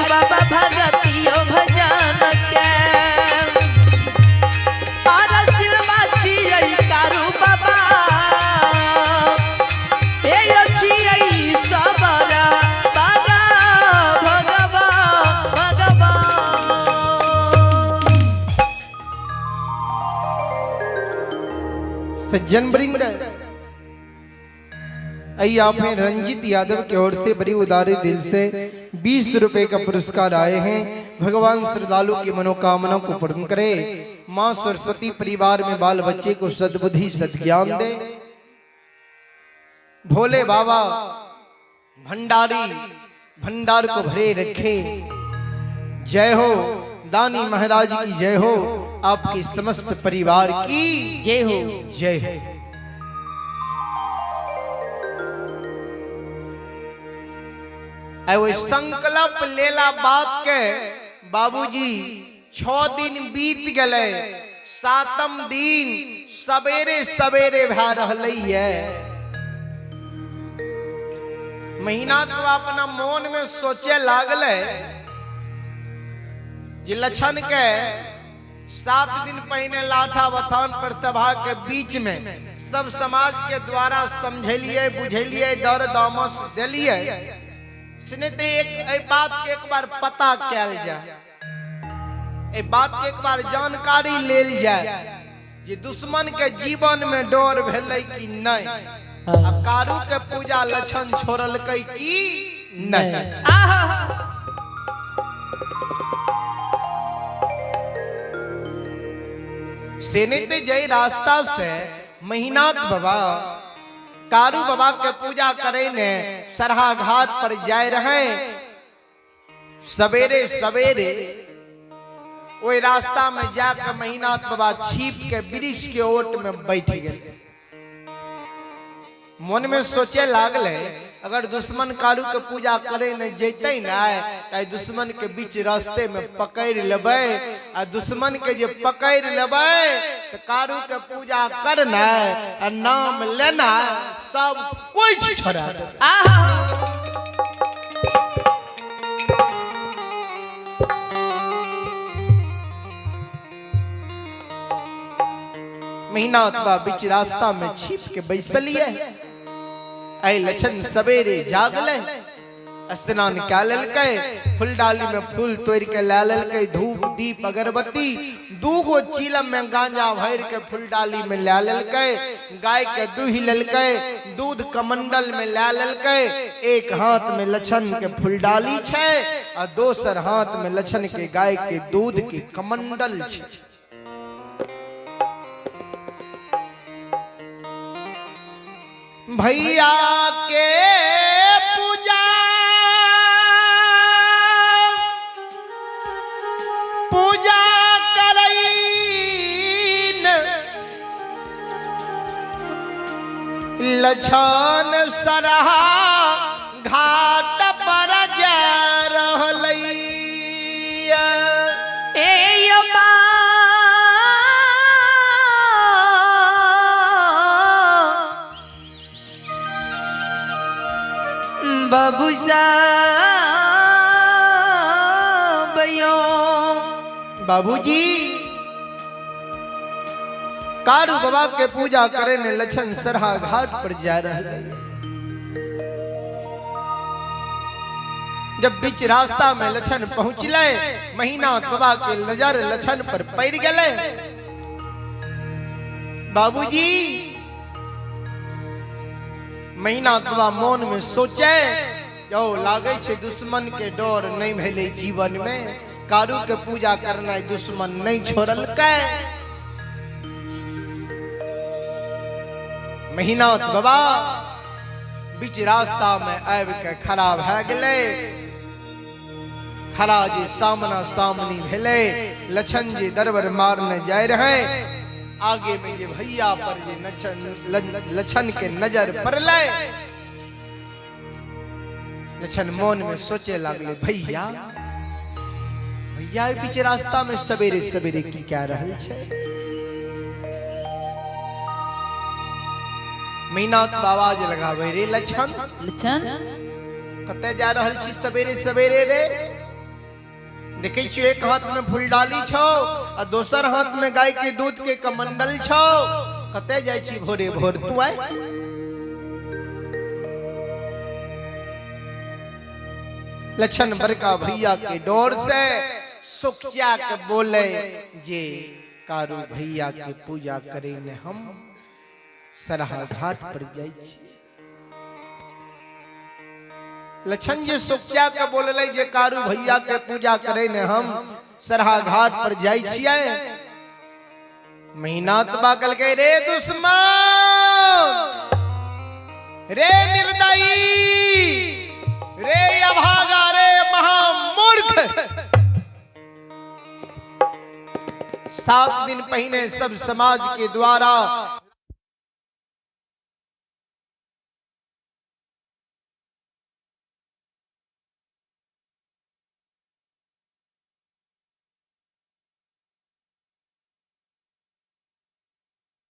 बाबा भगतियो भजन के आरा सिलवा छियै कारू बाबा हे यो छियै सबर बाबा भगवा भगवान। सज्जन वृंद, आइए आप हैं रंजीत यादव की ओर से बड़ी उदारी दिल से 20 रुपए का पुरस्कार आए हैं। भगवान श्रद्धालु की मनोकामना को पूर्ण करे। माँ सरस्वती परिवार में बाल बच्चे को सद्बुद्धि सद्ज्ञान दे। भोले बाबा भंडारी भंडार को भरे रखे। जय हो दानी महाराज की जय हो, आपके समस्त परिवार की जय हो। जय हो। वो संकल्प लेला बात के बाबूजी 6 दिन बीत गए, 7म दिन सवेरे सवेरे भा रहलै है। महीना तो अपना मन में सोचे लागले जे लछन के 7 दिन पहले लाठा बथान पर सभा के बीच में सब समाज के द्वारा समझेलिए बुझेलिए डर दामस देलिए। सुनते एक बात के एक बार पता कैल जाए, ए बात के एक बार जानकारी लेल जाए जे दुश्मन के जीवन में डर भेलै कि नहीं, आ कारू के पूजा लछन छोड़लकै कि नहीं। आहा सेनित जय रास्ता से महीनाथ बाबा कारू बाबा के पूजा करे ने सरहा घाट पर जाए रहे। सवेरे सवेरे ओई रास्ता में जाकर महीनाथ बाबा छिप के वृक्ष के ओट में बैठ गए। मन में सोचे लागले अगर दुश्मन कारू के पूजा करे न जैते ना त दुश्मन के बीच रास्ते में पकड़ लेबै, आ दुश्मन के जे पकड़ लेबै त कारू के पूजा करना आ नाम लेना सब कुछ छोड़ा देबै। आहा महीना अथवा बीच रास्ता में छिप के बैसलिए। ऐ लछन सवेरे जागले, स्नान कै लेलकै, फुलडाली में फूल तोड़ के ला लेलकै, धूप दीप अगरबत्ती, 2 गो चीलम में गांजा भर के फुलडाली में ला लेलकै, गाय के दूहि लेलकै, दूध कमंडल में ला लेलकै। एक हाथ में लछन के फुलडाली छै आ दोसर हाथ में लछन के गाय के दूध के कमंडल छै। भैया के पूजा पूजा करैन लछन सरहा घाट पर जा रहलैया। ए अम्मा बाबू साहब यो बाबूजी कारू बाबा के पूजा करे ने लछन सरहा घाट पर जा रहे। जब बीच रास्ता में लछन पहुंचले, महीना बाबा के नजर लछन पर पड़ गए। बाबूजी महीना बाबा मन में सोचे यो लागे छे दुश्मन के डर नहीं भेले जीवन में, कारू के पूजा करना दुश्मन नहीं छोड़लकै। महीना बाबा बीच रास्ता में आबि के खड़ा भए गेलै। खड़ा जे सामना सामनी भेलै, लछन जी दरबर मारने जाय रहे, आगे में जे भैया पर जे लछन के नजर पड़लै। लछन मन में सोचे लागले भैया भैया बीच रास्ता में सवेरे सवेरे की क्या रहल छै। महीना आवाज लगावे रे लछन, लछन कते जा रहल छी सवेरे सवेरे रे। देखै छियौ, एक हाथ में फुलडाली छौ आ दोसर हाथ में गाय के दूध के कमंडल छौ। कतऽ जाइ छी भोरे भोर तू आय? लक्षण बड़का भैया के डोर से सुखचा के बोले जे कारू भैया के पूजा करे ने हम सरहा घाट पर जाइ छी। लक्षण जे सुखचा के बोलले जे कारू भैया के पूजा करे ने हम सरहा घाट पर जाइ छियै। महीना तबा कहलकै रे दुश्मन, रे निर्दयी, रे अभागा, रे महामूर्ख, 7 दिन पहिने सब समाज के द्वारा